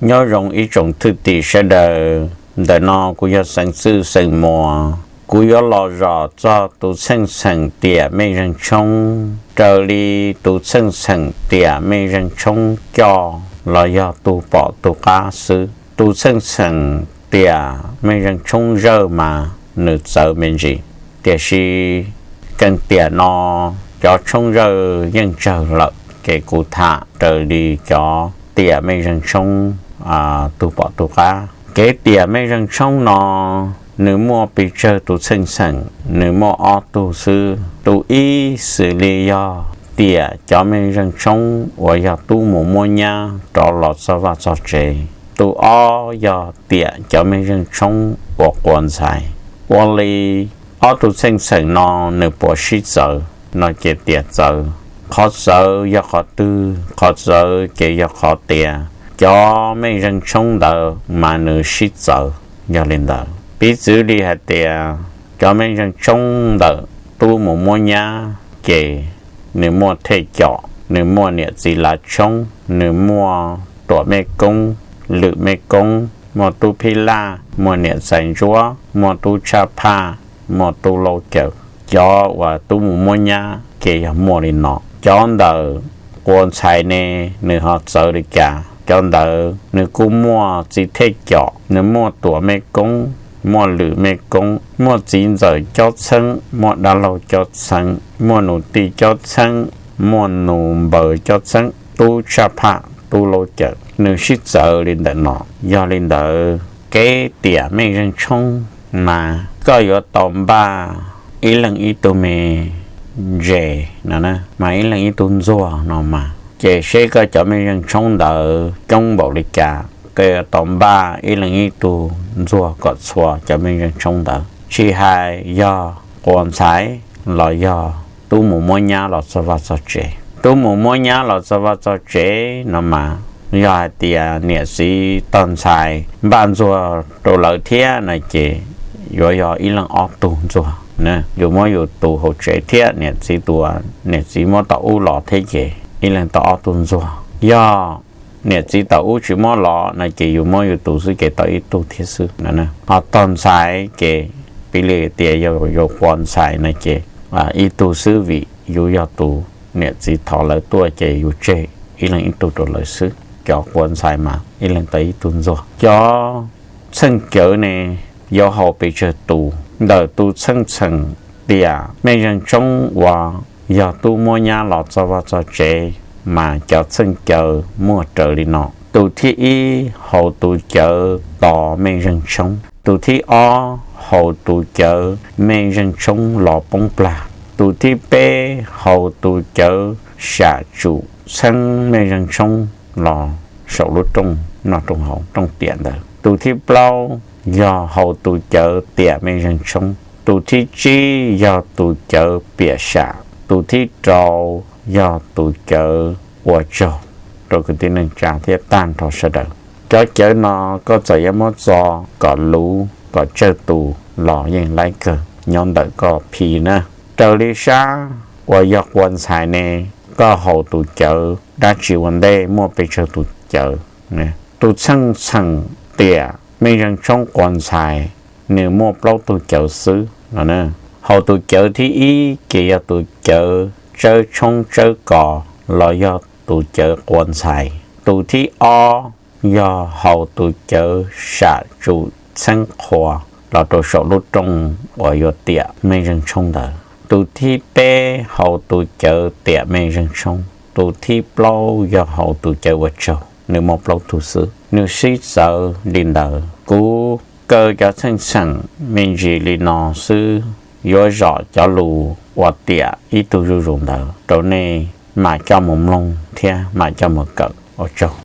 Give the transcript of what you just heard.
Nyob zoo ib tsoom thwj tim sawv daws, ntawm no kuv yog Xeev Txwj xeem Muas. Kuv yuav los zom txog tus txheej txheem tiam mej zeeg tshoob raws li tus txheej txheem tiam mej zeeg tshoob coj los yog tug pom tug qab xwb. Tus txheej txheem tiam mej zeeg tshoob zawj mas nws txawv me ntsis, tiam sis keej tiam no cov tshoob zawj yeej tsawg lawm, ces kuv tham raws li cov tiam mej zeeg tshoob tug pom tug qab. Kev tiam mej zeeg tshoob no nws muaj pes tsawg tus txheej txheem? Nws muaj ob tug xwb. Tus ib xws li yog tiam cov mej zeeg tshoob uas yog tub mus muab nyab rov los txog vaj txog tsev. Tus ob yog tiam cov mej zeeg tshoob uas quas ntxhais. Ua li ob tug txheej txheem no nws puas sib txawv no ces tias txawv. Qhov txawv yog qhov twg? Qhov txawv ces yog qhov tias cov mej zeeg tshoob ntawd mas nws sib txawv. Yog li ntawd piv txwv li hais tias cov mej zeeg tshoob ntawm tub mus muab nyab ces nws muaj thej com, nws muaj niam txiv lav tshoob, nws muaj tuam mej koob, lwm mej koob, muaj tub phij laj, muaj niam ntxhais ntsuab, muaj tub tshaj phaj, muaj tub laub cawv. Cov uas tub mus muab nyab ces yog muaj li no. Cov ntawm quas ntxhais ne, nws ho txawv li cas? Cov ntawd nws kuj muaj txiv thej com, nws muaj tuam mej koob, muaj lwm mej koob, muaj txiv ntxawm cob txheeb, muaj dab laug cob txheeb, muaj nus tij cob txheeb, muaj nus npaws cob txheeb, tub tshaj phaj, tub laub cawv, nws sib txawv li ntawm no. Yog li ntawd kev tiam mej zeeg tshoob mas koj yuav tau npaj ib leeg ib tug me ntses no, mas ib leeg ib tug ntxuag no mas, ces seb koj cov mej zeeg tshoob ntawd coob npaum li cas, koj yuav tau npaj ib leeg ib tug ntxuag kom txhua cov mej zeeg tshoob ntawd, tsis hais yog quas ntxhais los yog tub mus muab nyab los txog vaj txog tsev. Tub mus muab nyab los txog vaj txog tsev no mas, yog hais tias niam txiv tog ntxhais npaj ntxuag rau lawv thiab no ces yuav yog ib leeg ob tug ntxuag. Yus muab yus tus hauv tsev thiab niam txiv tus, niam txiv muab tom ub los thiab ces ib leeg tau ob tug ntxuag. Yog niam txiv tom ub tsis muab los no ces yus muab yus tus xwb ces tau ib tug thiab xwb. Ho tog ntxhais ces piv li tias yus quas ntxhais no ces ib tug xwb, vim yus yog tus niam txiv thov lawv tuaj ces yus tseg ib leeg ib tug rau lawv xwb. Cov quas ntxhais mas ib leeg tau ib tug ntxuag. Cov txheej cawv ne yuav haus pes tsawg tus? Ntawm tus txheej txheem tiam mej zeeg tshoob uas yog tub muab nyab los txog vaj txog tsev mas cov txheej cawv muaj raws li no. Tus thib ib haus tus cawv tos mej zeeg tshoob. Tus thib ob haus tus cawv mej zeeg tshoob los poob plag. Tus thib peb haus tus cawv sam tsum txheeb mej zeeg tshoob los saum lub rooj noj rooj haus, rooj tiam ntawd. Tus thib plaub yog haus tus cawv tiam mej zeeg tshoob. Tus thib tsib yog tus cawv piam sam. Tus thib rau yog tus cawv ua tsaug. Rau kwv tij neej tsa thiab tag nrho sawv daws, cov cawv no koj txawm yuav muab txo kom luv kom tsawg tus los yeej laib kawg nyob ntawm koj phi na. Raws li sab uas yog quas ntxhais ne, koj haus tus cawv dab tsi ua ntej, muaj pes tsawg tus cawv? Tus txheej txheem tiam mej zeeg tshoob quas ntxhais nws muaj plaub tug cawv xwb no. Haus tus cawv thib ib ces yog tus cawv tsawb tshoob tsawb kos los yog tus cawv quas ntxhais. Tus thib ob yog haus tus cawv sam tsum txheeb qhua los rau saum lub rooj uas yuav tiam mej zeeg tshoob ntawd. Tus thib peb haus tus cawv tiam mej zeeg tshoob. Tus thib plaub yog haus tus cawv ua tsaug. Nws muaj plaub tug xwb, nws sib txawv li ntawd. Kuv kaw cov txheej txheem me ntsis li no xwb, yuav zom cov lus uas tiam ib tug zuj zus ntawd rau nej mam coj mus mloog thiab mam coj mus kawm. Ua tsaug.